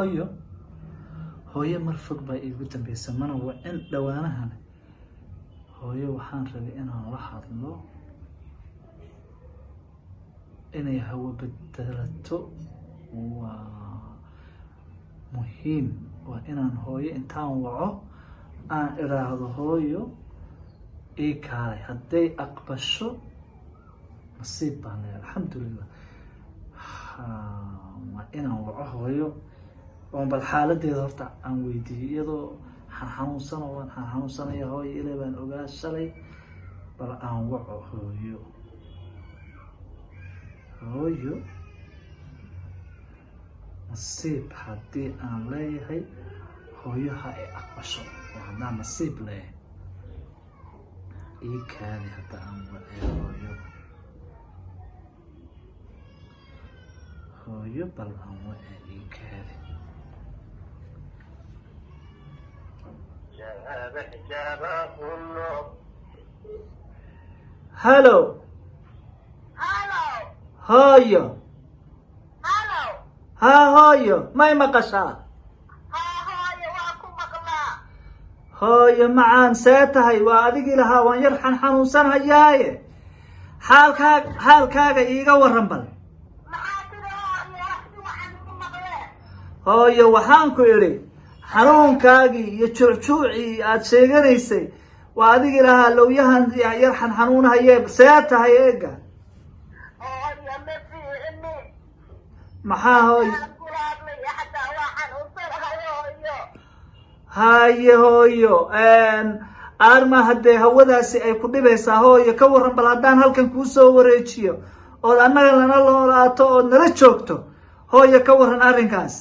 Hooyo, hooyo mar fog baa iigu dambeysa, mana wacin dhowaanahan. Hooyo waxaan rabay inaan la hadlo, inay hawo bedelato waa muhiim. Waa inaan hooyo intaan waco aan idhaahdo, "Hooyo, ii kaalay." Hadday aqbasho, nasiib baan leeyahay, alxamdulilah. Waa inaan waco hooyo oon bal xaaladeeda horta aan weydiiyo, iyadoo xanuunsano. Waan xanuunsanaya hooyo, ilaa baan ogaa shalay. Bal aan waco hooyo. Hooyo, nasiib haddii aan leeyahay, hooyo ha i aqbasho oo haddaan nasiib leeyahay. Ii kaadi, hadda aan wacay hooyo. Hooyo bal aan wacay, ii kaadi. Hallo. Halo. Hooyo. Halo. Haa hooyo, may maqashaa? Haa hooyo, waa ku maqlaa. Hooyo macaan, see tahay? Waa adigii lahaa waan yar xanuunsanhayaaye. Xaalkaaga iiga waran bal. Maxaa tiri hooyo? Wax si wacan igu maqlee. Hooyo, waxaan ku idhi xanuunkaagii iyo juucjuucii aad sheeganaysay, waa adigii lahaa lowyahan yar xanuunhaye, see tahay eega? Hooyo, ma fiicni. Maxaa hooyo? Aan kula hadlaya xataa waa xanuunsanahay hooyo. Haye hooyo, aarma haddee hawadaasi ay ku dhibaysaa. Hooyo, ka waran bal haddaan halkan kuu soo wareejiyo ood annaga nala noolaato ood nala joogto? Hooyo, ka waran arrinkaas?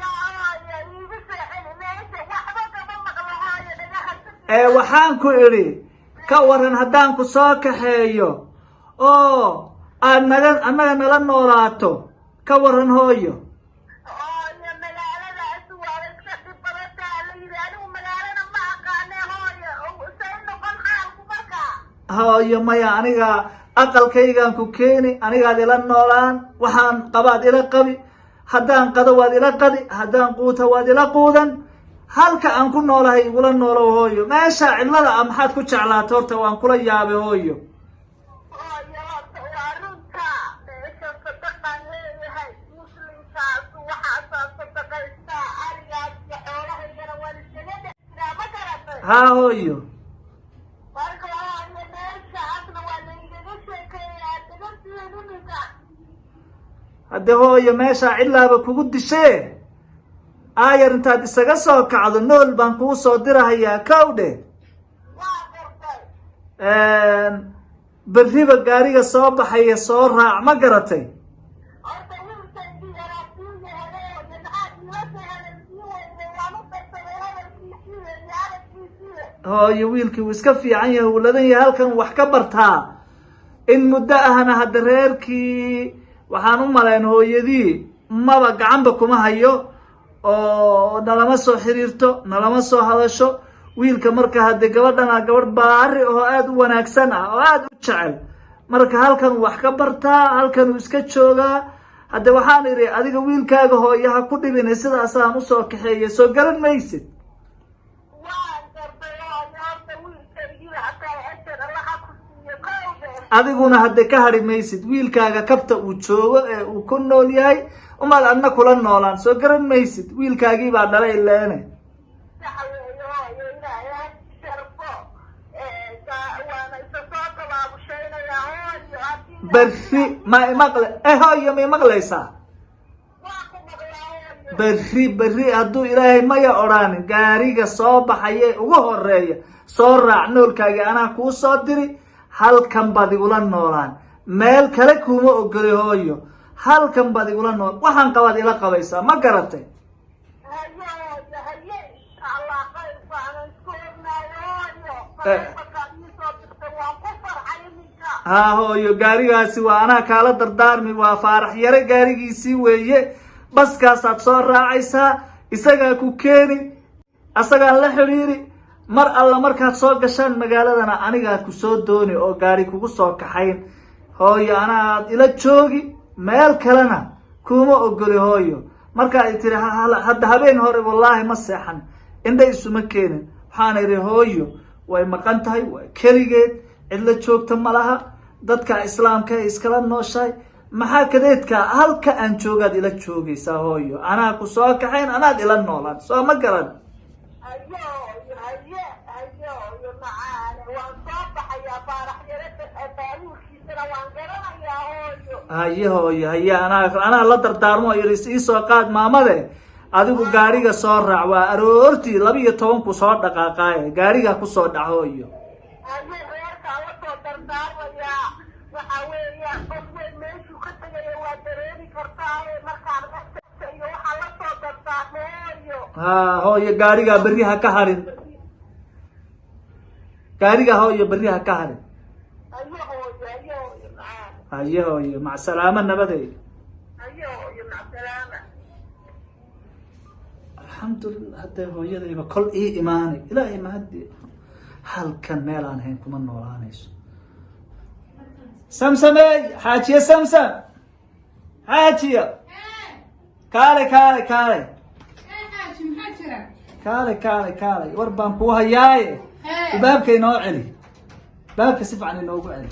Yaa hooyo, iigu soo celi meesha, waxba kama maqlo hooyo, dhagaha si Ee, waxaan ku idhi, ka waran haddaan ku soo kaxeeyo oo aad naga annaga nala noolaato? Ka waran hooyo? Hooyo, magaaladaas waa iska dhib badantaa la yidhi. Anigu magaalana ma aqaane hooyo, say noqon xaalku markaa? Hooyo maya, aniga aqalkaygaan ku keeni, anigaad ila noolaan. Waxaan qabaad ila qabi, haddaan qado waad ila qadi, haddaan quuta waad ila quudan. Halka aan ku noolahay igula noolow hooyo. Meesha cidlada ah maxaad ku jeclaata horta? Waan kula yaabay hooyo. Hooyo, horta waa runta, meesha sadaqaan leeyahay, muslimkaas waxaasaa sadaqaystaa, arigaas iyo xoolahaygana waan iskaga dhex jiraa, ma garatay? Haa hooyo. Marka hooyo, meeshaasna waa laygaga sheekeeyaa dagantiin iminka. Hadde hooyo, meeshaa cidlaaba kugu dishee, aayar intaad isaga soo kacdo nool baan kuu soo dirahayaa, kowdhe. Waa gartay. Berriba gaariga soo baxaya soo raac, ma garatay? Horta wiilkaygii yaraa sii yahay hooyo, maxaad iila soo hadalsii weyday? Waan u darsaday hadalkiisii iyo hadalkiisii. Hooyo, wiilkii wuu iska fiican yahay, wuu ladan yahay, halkan wax ka bartaa in muddo ahna. Hadda reerkii waxaan u malayn hooyadii maba gacanba kuma hayo oo nalama soo xiriirto, nalama soo hadasho wiilka. Marka hadde gabadhana gabadh baari oo aada u wanaagsan ah oo aada u jecel. Marka halkan wax ka bartaa, halkan uu iska joogaa. Hadde waxaan idhi adiga wiilkaaga hooyo ha ku dhibina, sidaasaan usoo kaxeeyay, soo garan maysid? Waan gartay hooyo, horta wiilkaygii hataa ajar Allaha ku siiyo, kowde. Adiguna hadde ka hadhi maysid wiilkaaga kabta uu joogo ee uu ku nool yahay umaad adna kula noolaan, soo garan maysid? Wiilkaagii baa dhalay ileene. Sax weeye hooyo, Ilaahay ha sharfo. Waana isa soo tabaabushaynayaa hooyo haddii Berri ma imaqle eh hooyo, ma imaqlaysaa? Waa ku maqlaa hooyo. Berri, berri hadduu Ilaahay maya odhaanin, gaariga soo baxaye ugu horeeya soo raac. Noolkaagii anaa kuu soo diri, halkan baad igula noolaan. Meel kale kuuma ogoli hooyo, halkan baad igula nool. Waxaan qabaad ila qabaysaa, ma garatay? Haye hooyo, haye, insha Allah khayr baana isku ognaayo hooyo. Taleefankaad ii soo dirtay waan ku farxay iminka. Haa hooyo, gaarigaasi waa anaa kaala dardaarmi, waa Faarax Yare gaarigiisii weeye. Baskaasaad soo raacaysaa, isagaa ku keeni, asagaan la xidhiiri. Mar alla markaad soo gashaan magaaladana anigaa ku soo dooni oo gaari kugu soo kaxayn. Hooyo, anaad ila joogi, meel kalena kuma ogoli hooyo. Marka ay tiri hadda habeen hore wallaahi ma seexan, indha isuma keenin. Waxaana idhi hooyo way maqan tahay, waa keligeed, cidla joogta ma laha, dadka islaamka ay iskala nooshahay. Maxaa kadeedka halka aan joogaad ila joogaysaa hooyo? Anaa ku soo kaxayn, anaad ila noolaan, soo ma garan? Hayo, haye, hayo, yo macaane, waan soo baxayaa. Faarax Yare baabuurkiisana waan garanayaa, hooyo. Haye hooyo, haye. Anaa la dardaarmo oo yidhi iisoo qaad maamade, adigu gaariga soo raac. Waa aroortii 12-ku soo dhaqaaqaaye, gaariga kusoo dhac hooyo. Haye, reerkaa la soo dardaarmayaa. Waxa weeyaan qof weyn meeshuu ka tegaya waa dareemi kartaaye, markaan la iyo waxaa la soo dardaarmo, hooyo. Ha hooyo, gaarigaa berri ha ka harin, gaariga hooyo berri ha ka harin. Haye hooyo, haye hooyo macaan. Haye hooyo, macsalaamo, nabadey. Haye hooyo, macsalaama. Alxamdulilah, hadday hooyadayba kol ii imaanay, ilaahay mahadi. Halkan meel aan hayn kuma noolaanayso. Samsamey, xaajiye Samsam, xaajiyo, kaale, kaale, kaale. Xaaji, maxaa jira? Kaale, kaale, kaale, war baan kuu hayaaye. Baabka inoo celi, baabka si fiican inoogu celi,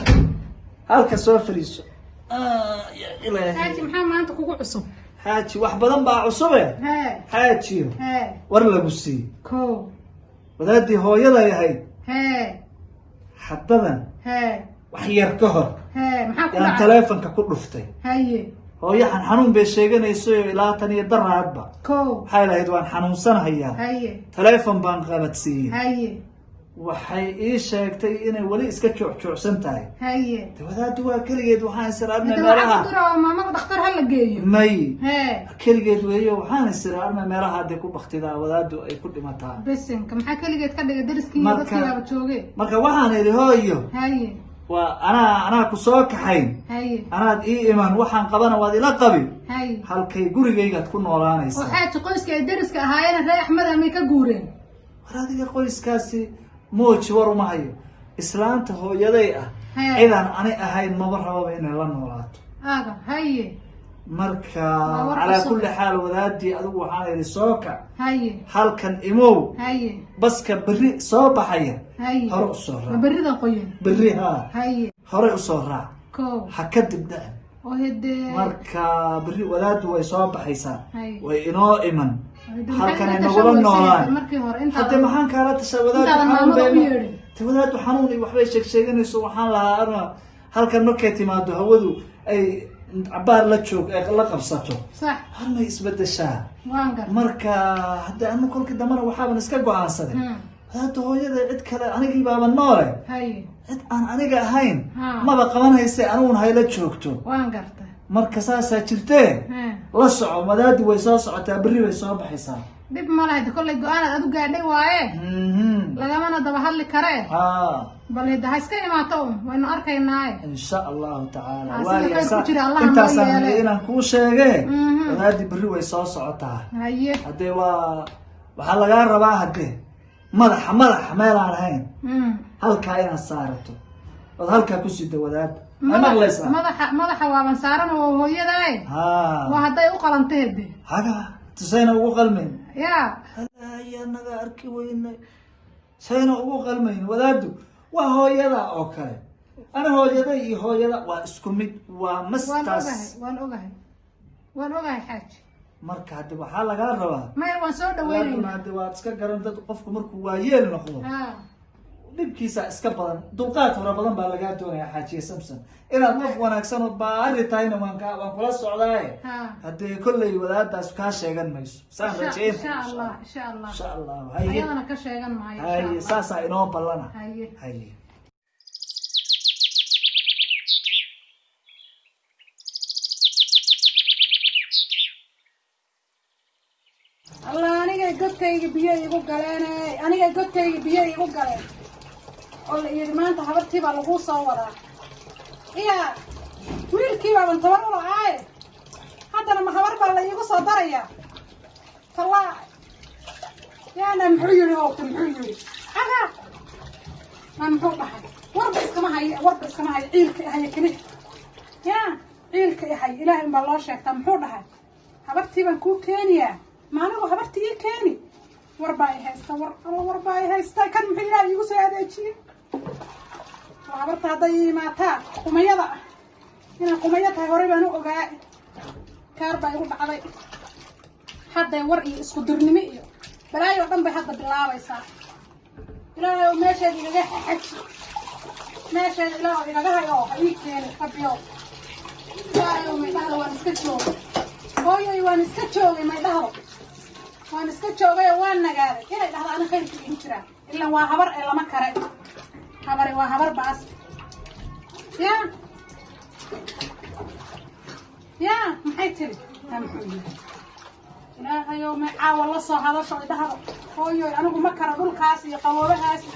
halka soo fariiso. Ya ilaahay. Xaaji, maxaa maanta kugu cusub? Xaaji, wax badan baa cusube. Xaajiyo, war lagu siiye. Ko. Wadaadii hooyaday ahayd haddadan wax yar ka hor Maxaa ku yaan dhacay? Taleefonka ku dhuftay. Hooyo xanuun bay sheeganaysayo ilaa tan iyo daraadba. Waxay lahayd waan xanuunsanahayaa. Taleefon baan qabadsiiyey. Waxay ii sheegtay inay weli iska juucjuucsan tahay. De wadaaddu waa keligeed, waxaan isira armay Inta waxaa meelaha ku dira oo maamada dhakhtar ha la geeyo. May. Keligeed weeyo, waxaan isira armay meelaha hadday ku baktidaa wadaaddu ay ku dhimataa. Besenka maxaa keligeed ka dhigay? Dariskii iyo dadkii baaba jooge. Marka waxaan idhi hooyo, waa anaa ku soo kaxayn, anaad ii iman, waxaan qabana waad ila qabi, halkay gurigaygaad ku Oo noolaanaysaa. Xaaji, qoyska ay dariska ahaayeen reer Axmed amay ka guureen? War adiga qoyskaasi mooji, war uma hayo. Islaanta hooyaday ah cidaan ani ahayn maba rababa inay la noolaato. Aaga, haye. Marka Waa war calaa cusub. kulli xaal, wadaadii adigu waxaan idhi soo kac, halkan imow, baska berri soo baxaya hore usoo Ma raac. berridan qoyan? Berri haa. Hore usoo raac. Ha kadib dhacin. Oo hedee. Marka berri wadaaddu way soo baxaysaa, way inoo iman, Hade halkanay maxay nagula la noolaan. tashan markii hore inta Hadde maxaan kaala tashaa? Wadaaddu intaadan xanuun maamada bay u yeedhin. Te wadaaddu xanuun iyo waxbay sheeg sheeganayso. Waxaan lahaa arma halkan markay timaado hawadu ay cabaar la joog ay la qabsato, harmay isbedeshaa. Waan gartay. Marka hadda anu kolkii dambena waxaaban iska go-aansaday, wadaadda hooyada cid kale anigii baaba noole, cid aan aniga ahayn maba qabanayse, aniguna hayla joogto. Waan gartay. Marka saasaa jirtee, la soco, wadaaddi way soo socotaa, berri bay soo baxaysaa. Dhib ma lahayd, kollay go-aanaad adu gaadhay waaye, lagamana daba hadli karee. Bal hada ha iska imaato un, waynu arkaynaaye. Insha allahu tacaala. Ah, sida Waaya, khayr ku jira Allah noo intaasaan yeele. rabay inaan kuu sheege. Wadaaddi berri way soo socotaa. Haddee waa waxaa lagaa rabaa haddee madaxa madaxa meelaan ahayn halkaa inaad saarato ood halkaa ku sida wadaadda. Ma maqlaysaa? Madaxa waaban saaran oo hooyadaay. Waa hadday u qalantay hade. Haga tusayna ugu qalmayn. Ya. Ayaa naga arki weynay, sayna ugu qalmayn. Wadaaddu waa hooyada oo kale. Ana hooyada iyo hooyada waa isku mid, waa Waan mastaas. ogahay, waan ogahay, waan ogahay, xaaji. Marka hadde waxaa lagaa rabaa Maya, waan soo wadaaduna dhaweynayna. Hadde waad iska garan dad, qofku markuu waayeel noqdo dhibkiisa iska badan, dulqaad fara badan baa lagaa doonaya. Xaajiye Samson, inaad qof wanaagsan oo baari tahayna waan kula socdaaye. Haddee kolley wadaadaas kaa sheegan mayso saan rajeynaya. Insha Allah, insha Allah. Insha allahu, haye. Ayadana ka sheegan maayo, insha Haye. Allah. Saasaa inoo ballana. Haye. Haye. Allah, anigay godkayga biyo igu galeen, anigay godkayga biyo igu galeen oo la yidhi maanta habartii baa laguu soo wadaa. Iya, wiilkii baaban tabar u la'aaye, haddana ma habar baa la iigu soo daraya? Tallaa yaana muxuu yidhi? Hoogta muxuu yidhi? Aga ma muxuu dhahay? Warba iskama hayo, warba iskama hayo. Ciilka ihaya keli ya, ciilka ihay, ilaahay unbaa loo sheegtaa. Muxuu dhahay? Habartii baan kuu keeniyaa. Ma anigu habartii ii keeni? War baa i haysta, war alla, war baa i haysta. Kan muxuu Ilaah iigu soo adeejiyey? Waa habarta hadday ii imaataa qumayada ah. Inaan qumayo tahay horey baan u ogaa. Kaar baa igu dhacday. Hadday war iyo isku dirnimo iyo balaayo oo dhan bay hadda bilaabaysaa. Ilaahay oo meesheeda igaga xaji, meesheeda Ilaah oo igaga hay oo ha ii keeni. Rabbiyow, Ilaahay oo maydhahda waan iska joogay. Hooyoy, waan iska joogay, maydhahdo waan iska joogay oo waan nagaaday. Inay dhahdo ani khayrka igu jiraa, ilan waa habar ee lama kare. Habari waa habar baas. Ya ya, maxay tiri? Taa muxuu yidhi? Ilaahayow, may caawa la soo hadasho, idhahdo: "Hooyoy, anigu ma karo dhulkaas iyo qaboobahaas iyo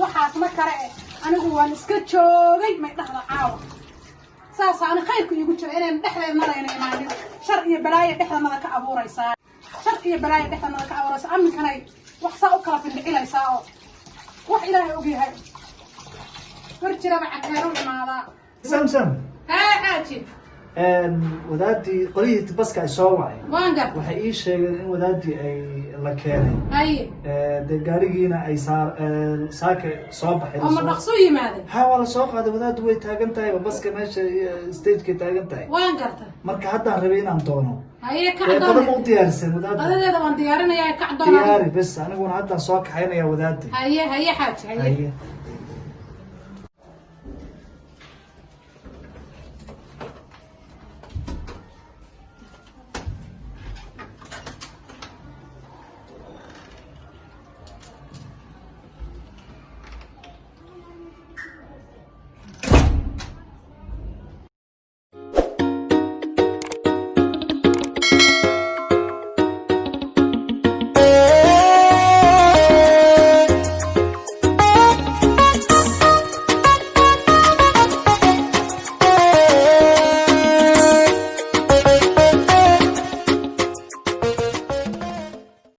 waxaas ma kare eh, anigu waan iska joogay." May dhahdo caawa saasa ani khayrku iigu jira. Inayna dhexdeednadayna imaanin. Shar iyo balaayo dhexdanada ka abuuraysaa, shar iyo balaayo dhexdanada ka abuuraysaa. Aminkanay wax saa u kala findhicilaysaa oo wax Ilaahay ogyahay. War jiraba cakeeru imaadaa. Samsam. Haa, xaaji. Wadaadii qolyihii baska ay soo wacay. Waan gar. Waxay ii sheegeen in wadaadii ay la keenay. Haye. Dee gaarigiina ay saar saaka soo baxay. Oo ma dhaqso yimaade? Ha, waa la soo qaaday. Wadaadu way taagan tahay baska meesha stagekay taagan tahay. Waan garta. Marka haddaan rabay inaan doono. Haye. Dee qada ma u Kacdoon. diyaariseen wadaada? Qadadeeda waan diyaarinayaa, kacdoon. Diyaari bes, aniguna haddaan soo kaxaynaya wadaadii. Haye, haye xaaji, haye. Haye.